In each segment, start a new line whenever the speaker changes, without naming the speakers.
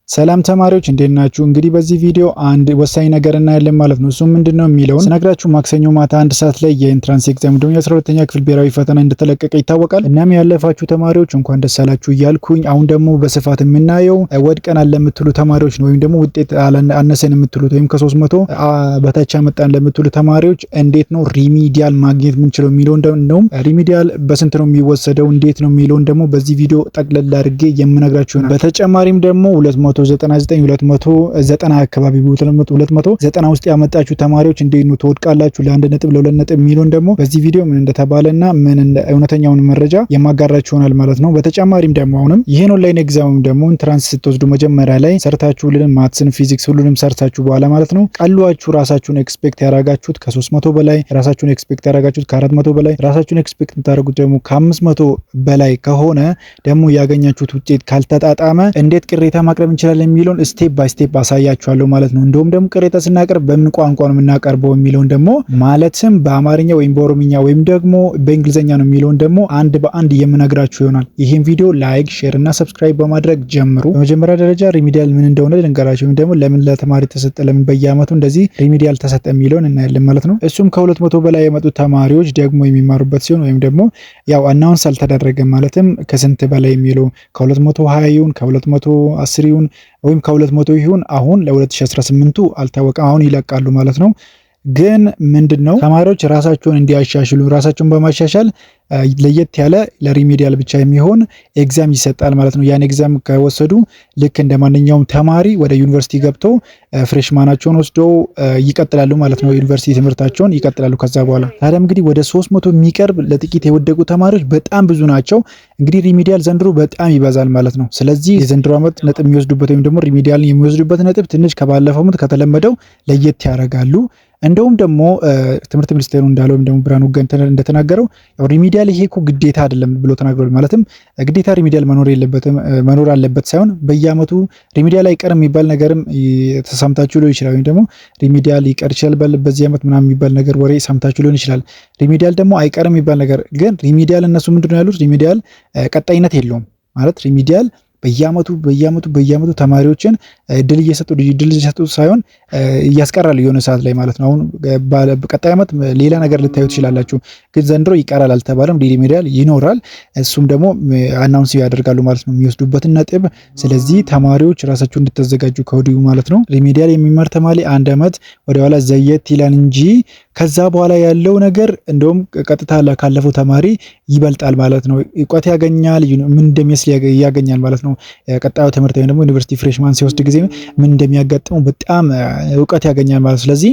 ሰላም ተማሪዎች፣ እንዴት ናችሁ? እንግዲህ በዚህ ቪዲዮ አንድ ወሳኝ ነገር እናያለን ማለት ነው። እሱም ምንድነው የሚለውን ስነግራችሁ ማክሰኞ ማታ 1 ሰዓት ላይ የ entrance exam ደግሞ የ12ኛ ክፍል ብሔራዊ ፈተና እንደተለቀቀ ይታወቃል። እናም ያለፋችሁ ተማሪዎች እንኳን ደስ አላችሁ እያልኩኝ አሁን ደግሞ በስፋት የምናየው ወድቀናል ለምትሉ ተማሪዎች ነው፣ ወይም ደግሞ ውጤት አነሰን የምትሉት ወይም ከ300 በታች አመጣን ለምትሉ ተማሪዎች እንዴት ነው remedial ማግኘት የምንችለው የሚለውን፣ እንደውም remedial በስንት ነው የሚወሰደው፣ እንዴት ነው የሚለውን ደግሞ በዚህ ቪዲዮ ጠቅለል አድርጌ የምነግራችሁ ይሆናል። በተጨማሪም ደግሞ 299፣ 290 አካባቢ፣ 290 ውስጥ ያመጣችሁ ተማሪዎች እንዴት ነው ትወድቃላችሁ ለ1 ነጥብ፣ ለ2 ነጥብ የሚለውን ደግሞ በዚህ ቪዲዮ ምን እንደተባለና ምን እውነተኛውን መረጃ የማጋራችሁ ይሆናል ማለት ነው። በተጨማሪም ደግሞ አሁንም ይህን online exam ደግሞ entrance ስትወስዱ መጀመሪያ ላይ ሰርታችሁ ሁሉንም maths ን፣ ፊዚክስ ሁሉንም ሰርታችሁ በኋላ ማለት ነው ቀሏችሁ ራሳችሁን expect ያደረጋችሁት ከ300 በላይ፣ ራሳችሁን expect ያደረጋችሁት ከ400 በላይ፣ ራሳችሁን expect የምታደርጉት ደግሞ ከ500 በላይ ከሆነ ደግሞ ያገኛችሁት ውጤት ካልተጣጣመ እንዴት ቅሬታ ማቅረብ እንችላለን የሚለውን step by step አሳያችኋለሁ ማለት ነው። እንደውም ደግሞ ቅሬታ ስናቀርብ በምን ቋንቋ ነው የምናቀርበው የሚለውን ደግሞ፣ ማለትም በአማርኛ ወይም በኦሮምኛ ወይም ደግሞ በእንግሊዝኛ ነው የሚለውን ደግሞ አንድ በአንድ የምነግራችሁ ይሆናል። ይህን ቪዲዮ like፣ share እና subscribe በማድረግ ጀምሩ። በመጀመሪያ ደረጃ remedial ምን እንደሆነ ልንገራችሁ፣ ወይም ደግሞ ለምን ለተማሪ ተሰጠ፣ ለምን በየአመቱ እንደዚህ remedial ተሰጠ የሚለውን እናያለን ማለት ነው። እሱም ከ200 በላይ የመጡ ተማሪዎች ደግሞ የሚማሩበት ሲሆን ወይም ደግሞ ያው announce አልተደረገም፣ ማለትም ከስንት በላይ የሚለው ከ220 ይሁን፣ ከ210 ይሁን ወይም ከ200 ይሁን አሁን ለ2018ቱ አልታወቀም። አሁን ይለቃሉ ማለት ነው። ግን ምንድን ነው፣ ተማሪዎች ራሳቸውን እንዲያሻሽሉ ራሳቸውን በማሻሻል ለየት ያለ ለ remedial ብቻ የሚሆን exam ይሰጣል ማለት ነው። ያን exam ከወሰዱ ልክ እንደ ማንኛውም ተማሪ ወደ ዩኒቨርሲቲ ገብተው freshman ኣቸውን ወስደው ይቀጥላሉ ማለት ነው። ዩኒቨርሲቲ ትምህርታቸውን ይቀጥላሉ ከዛ በኋላ። ታዲያም እንግዲህ ወደ 300 የሚቀርብ ለጥቂት የወደቁ ተማሪዎች በጣም ብዙ ናቸው። እንግዲህ remedial ዘንድሮ በጣም ይበዛል ማለት ነው። ስለዚህ የዘንድሮ ዓመት ነጥብ የሚወስዱበት ወይም ደግሞ remedial የሚወስዱበት ነጥብ ትንሽ ከባለፈው ዓመት ከተለመደው ለየት ያደርጋሉ። እንደውም ደግሞ ትምህርት ሚኒስቴሩ እንዳለው ወይም ደግሞ ብርሃኑ እንደተናገረው ያው remedial ይሄ እኮ ግዴታ አይደለም ብሎ ተናግሯል። ማለትም ግዴታ remedial መኖር የለበትም፣ መኖር አለበት ሳይሆን በየአመቱ remedial አይቀርም የሚባል ነገርም ተሰምታችሁ ሊሆን ይችላል። ወይም ደግሞ remedial ሊቀር ይችላል በዚህ ዓመት ምናምን የሚባል ነገር ወሬ ሰምታችሁ ሊሆን ይችላል። Remedial ደግሞ አይቀርም የሚባል ነገር ግን remedial እነሱ ምንድን ነው ያሉት? Remedial ቀጣይነት የለውም፣ ማለት remedial በየአመቱ በየአመቱ በየአመቱ ተማሪዎችን እድል እየሰጡ ሳይሆን እያስቀራል የሆነ ሰዓት ላይ ማለት ነው። አሁን ቀጣይ ዓመት ሌላ ነገር ልታዩ ትችላላችሁ፣ ግን ዘንድሮ ይቀራል አልተባለም። Remedial ይኖራል። እሱም ደግሞ announce ያደርጋሉ ማለት ነው የሚወስዱበትን ነጥብ። ስለዚህ ተማሪዎች ራሳችሁ እንድታዘጋጁ ከወዲሁ ማለት ነው። Remedial የሚማር ተማሪ አንድ ዓመት ወደኋላ ዘግየት ይላል እንጂ ከዛ በኋላ ያለው ነገር እንደውም ቀጥታ ካለፈው ተማሪ ይበልጣል ማለት ነው። እውቀት ያገኛል፣ ምን እንደሚመስል ያገኛል ማለት ነው። ቀጣዩ ትምህርት ወይም ደግሞ ዩኒቨርሲቲ freshman ሲወስድ ጊዜ ምን እንደሚያጋጥመው በጣም እውቀት ያገኛል ማለት ነው። ስለዚህ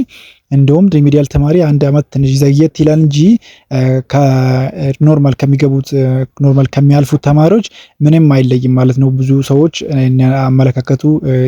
እንደውም remedial ተማሪ አንድ ዓመት ትንሽ ዘግየት ይላል እንጂ ከ normal ከሚገቡት፣ normal ከሚያልፉት ተማሪዎች ምንም አይለይም ማለት ነው። ብዙ ሰዎች አመለካከቱ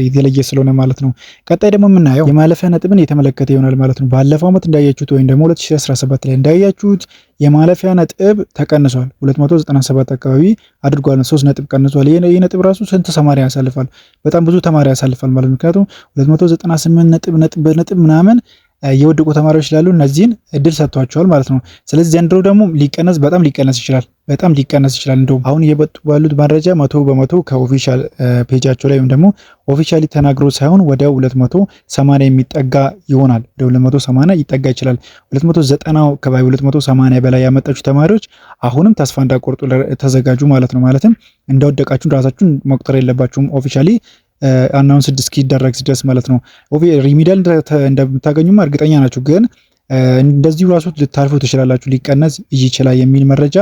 የተለየ ስለሆነ ማለት ነው። ቀጣይ ደግሞ የምናየው የማለፊያ ነጥብን የተመለከተ ይሆናል ማለት ነው። ባለፈው ዓመት እንዳያችሁት ወይም ደግሞ 2017 ላይ እንዳያችሁት የማለፊያ ነጥብ ተቀንሷል። 297 አካባቢ አድርጓል። 3 ነጥብ ቀንሷል። ይህ ነጥብ ራሱ ስንት ተማሪ ያሳልፋል? በጣም ብዙ ተማሪ ያሳልፋል ማለት፣ ምክንያቱም 298 ነጥብ ነጥብ በነጥብ ምናምን የወደቁ ተማሪዎች ስላሉ እነዚህን እድል ሰጥቷቸዋል ማለት ነው። ስለዚህ ዘንድሮ ደግሞ ሊቀነስ፣ በጣም ሊቀነስ ይችላል። በጣም ሊቀነስ ይችላል። እንደውም አሁን እየወጡ ባሉት መረጃ 100% ከ official page ኣቸው ላይ ወይም ደግሞ officially ተናግሮ ሳይሆን ወደ 280 የሚጠጋ ይሆናል። ወደ 280 ይጠጋ ይችላል። 290 አካባቢ፣ 280 በላይ ያመጣችሁ ተማሪዎች አሁንም ተስፋ እንዳትቆርጡ ተዘጋጁ ማለት ነው። ማለትም እንደወደቃችሁ ራሳችሁን መቁጠር የለባችሁም officially announce እስኪደረግ ድረስ ማለት ነው። Remedial እንደምታገኙም እርግጠኛ ናችሁ፣ ግን እንደዚሁ ራሱ ልታልፉ ትችላላችሁ፣ ሊቀነስ ይችላል የሚል መረጃ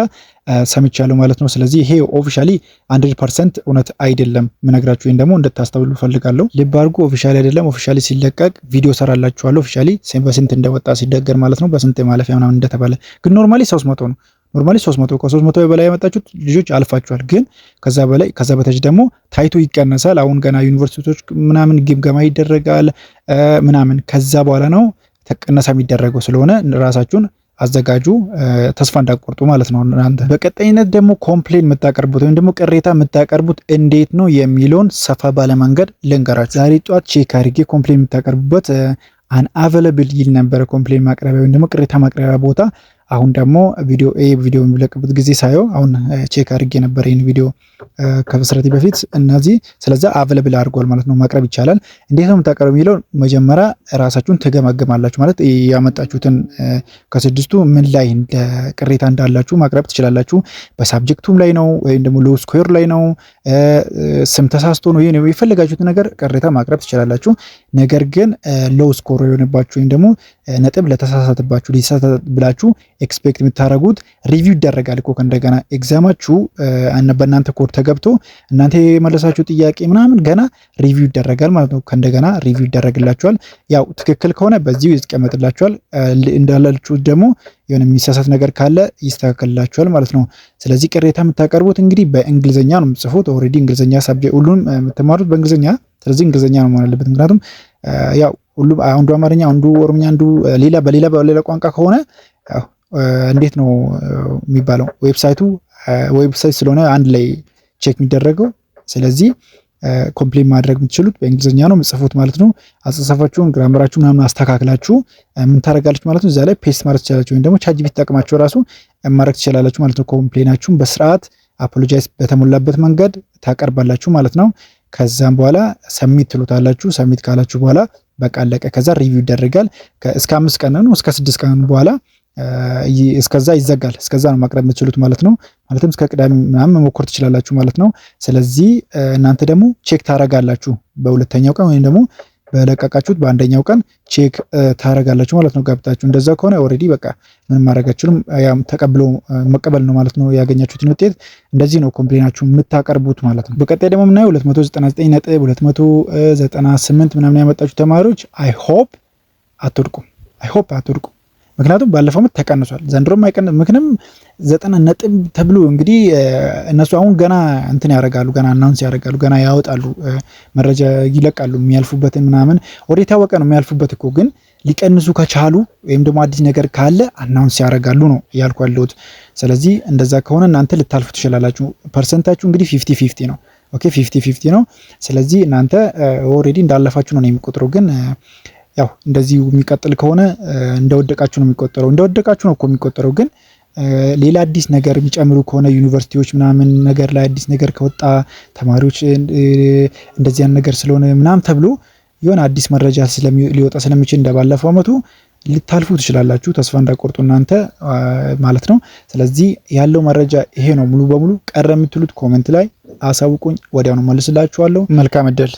ሰምቻለሁ ማለት ነው። ስለዚህ ይሄ officially 100% እውነት አይደለም ምነግራችሁ፣ ወይም ደግሞ እንድታስተውሉ ፈልጋለሁ። ልብ አድርጉ፣ officially አይደለም። Officially ሲለቀቅ ቪዲዮ ሰራላችኋለሁ። Officially በስንት እንደወጣ ሲደገር ማለት ነው፣ በስንት ማለፊያ ምናምን እንደተባለ። ግን normally 300 ነው። Normally 300፣ ከ300 በላይ ያመጣችሁት ልጆች አልፋችኋል። ግን ከዛ በላይ ከዛ በታች ደግሞ ታይቶ ይቀነሳል። አሁን ገና ዩኒቨርሲቲዎች ምናምን ግምገማ ይደረጋል ምናምን፣ ከዛ በኋላ ነው ቅነሳ የሚደረገው። ስለሆነ ራሳችሁን አዘጋጁ፣ ተስፋ እንዳትቆርጡ ማለት ነው። እናንተ በቀጣይነት ደግሞ complain የምታቀርቡት ወይም ደግሞ ቅሬታ የምታቀርቡት እንዴት ነው የሚለውን ሰፋ ባለ መንገድ ልንገራችሁ። ዛሬ ጧት check አድርጌ complain የምታቀርቡበት unavailable ይል ነበረ። Complain ማቅረቢያ ወይም ደግሞ ቅሬታ ማቅረቢያ ቦታ አሁን ደግሞ ቪዲዮ ኤ ቪዲዮ የሚለቅበት ጊዜ ሳየው፣ አሁን check አድርጌ ነበር ይህን ቪዲዮ ከመስራቴ በፊት እነዚህ፣ ስለዛ available አድርጓል ማለት ነው። ማቅረብ ይቻላል። እንዴት ነው የምታቀርቡ የሚለው መጀመሪያ ራሳችሁን ትገመግማላችሁ። ማለት ያመጣችሁትን ከስድስቱ ምን ላይ እንደ ቅሬታ እንዳላችሁ ማቅረብ ትችላላችሁ። በ subject ኡም ላይ ነው ወይም ደግሞ low score ላይ ነው፣ ስም ተሳስቶ ነው፣ ይሄ የፈለጋችሁትን ነገር ቅሬታ ማቅረብ ትችላላችሁ። ነገር ግን low score የሆነባችሁ ወይም ደግሞ ነጥብ ለተሳሳተባችሁ፣ ሊሳሳት ብላችሁ expect የምታደርጉት review ይደረጋል እኮ። ከእንደገና exam ኣችሁ በእናንተ ኮድ ተገብቶ እናንተ የመለሳችሁ ጥያቄ ምናምን ገና review ይደረጋል ማለት ነው። ከእንደገና review ይደረግላችኋል። ያው ትክክል ከሆነ በዚሁ ይቀመጥላችኋል። እንዳላችሁት ደግሞ የሆነ የሚሳሳት ነገር ካለ ይስተካከልላችኋል ማለት ነው። ስለዚህ ቅሬታ የምታቀርቡት እንግዲህ በእንግሊዝኛ ነው የምትጽፉት። Already እንግሊዝኛ subject ሁሉንም የምትማሩት በእንግሊዝኛ፣ ስለዚህ እንግሊዝኛ ነው መሆን ያለበት። ምክንያቱም ያው ሁሉም አንዱ አማርኛ፣ አንዱ ኦሮምኛ፣ አንዱ ሌላ በሌላ በሌላ ቋንቋ ከሆነ እንዴት ነው የሚባለው? Website ኡ website ስለሆነ አንድ ላይ check የሚደረገው፣ ስለዚህ complain ማድረግ የምትችሉት በእንግሊዝኛ ነው የምትጽፉት ማለት ነው። አጻጻፋችሁን፣ grammar ኣችሁ ምናምን አስተካክላችሁ ምን ታደርጋላችሁ ማለት ነው። እዛ ላይ paste ማድረግ ትችላላችሁ፣ ወይም ደግሞ ChatGPT ተጠቅማችሁ ራሱ ማድረግ ትችላላችሁ ማለት ነው። Complain ኣችሁን በስርዓት apologize በተሞላበት መንገድ ታቀርባላችሁ ማለት ነው። ከዛም በኋላ submit ትሉታላችሁ። Submit ካላችሁ በኋላ በቃ አለቀ። ከዛ review ይደረጋል። እስከ 5 ቀን ነው፣ እስከ 6 ቀን በኋላ እስከዛ ይዘጋል። እስከዛ ነው ማቅረብ የምትችሉት ማለት ነው። ማለትም እስከ ቅዳሜ ምናምን መሞከር ትችላላችሁ ማለት ነው። ስለዚህ እናንተ ደግሞ check ታረጋላችሁ፣ በሁለተኛው ቀን ወይም ደግሞ በለቀቃችሁት በአንደኛው ቀን check ታረጋላችሁ ማለት ነው ገብታችሁ። እንደዛ ከሆነ already በቃ ምንም ማድረግ አትችሉም። ያም ተቀብሎ መቀበል ነው ማለት ነው ያገኛችሁትን ውጤት። እንደዚህ ነው complain ኣችሁ የምታቀርቡት ማለት ነው። በቀጣይ ደግሞ የምናየው 299 ነጥብ፣ 298 ምናምን ያመጣችሁ ተማሪዎች I hope አትወድቁም። I hope አትወድቁም። ምክንያቱም ባለፈው ዓመት ተቀንሷል፣ ዘንድሮም አይቀንስ። ምክንያቱም 90 ነጥብ ተብሎ እንግዲህ እነሱ አሁን ገና እንትን ያደርጋሉ፣ ገና announce ያደርጋሉ፣ ገና ያወጣሉ፣ መረጃ ይለቃሉ፣ የሚያልፉበትን ምናምን ወደ የታወቀ ነው የሚያልፉበት እኮ፣ ግን ሊቀንሱ ከቻሉ ወይም ደግሞ አዲስ ነገር ካለ announce ያደርጋሉ ነው እያልኩ ያለሁት። ስለዚህ እንደዛ ከሆነ እናንተ ልታልፉ ትችላላችሁ። Percent ኣችሁ እንግዲህ 50-50 ነው። Okay, 50-50 ነው። ስለዚህ እናንተ already እንዳለፋችሁ ነው የሚቆጥረው፣ ግን ያው እንደዚሁ የሚቀጥል ከሆነ እንደወደቃችሁ ነው የሚቆጠረው። እንደወደቃችሁ ነው እኮ የሚቆጠረው። ግን ሌላ አዲስ ነገር የሚጨምሩ ከሆነ፣ ዩኒቨርሲቲዎች ምናምን ነገር ላይ አዲስ ነገር ከወጣ፣ ተማሪዎች እንደዚህ ያን ነገር ስለሆነ ምናምን ተብሎ የሆነ አዲስ መረጃ ሊወጣ ስለሚችል እንደባለፈው አመቱ ልታልፉ ትችላላችሁ። ተስፋ እንዳትቆርጡ እናንተ ማለት ነው። ስለዚህ ያለው መረጃ ይሄ ነው። ሙሉ በሙሉ ቀረ የምትሉት comment ላይ አሳውቁኝ፣ ወዲያውኑ መልስላችኋለሁ። መልካም እድል።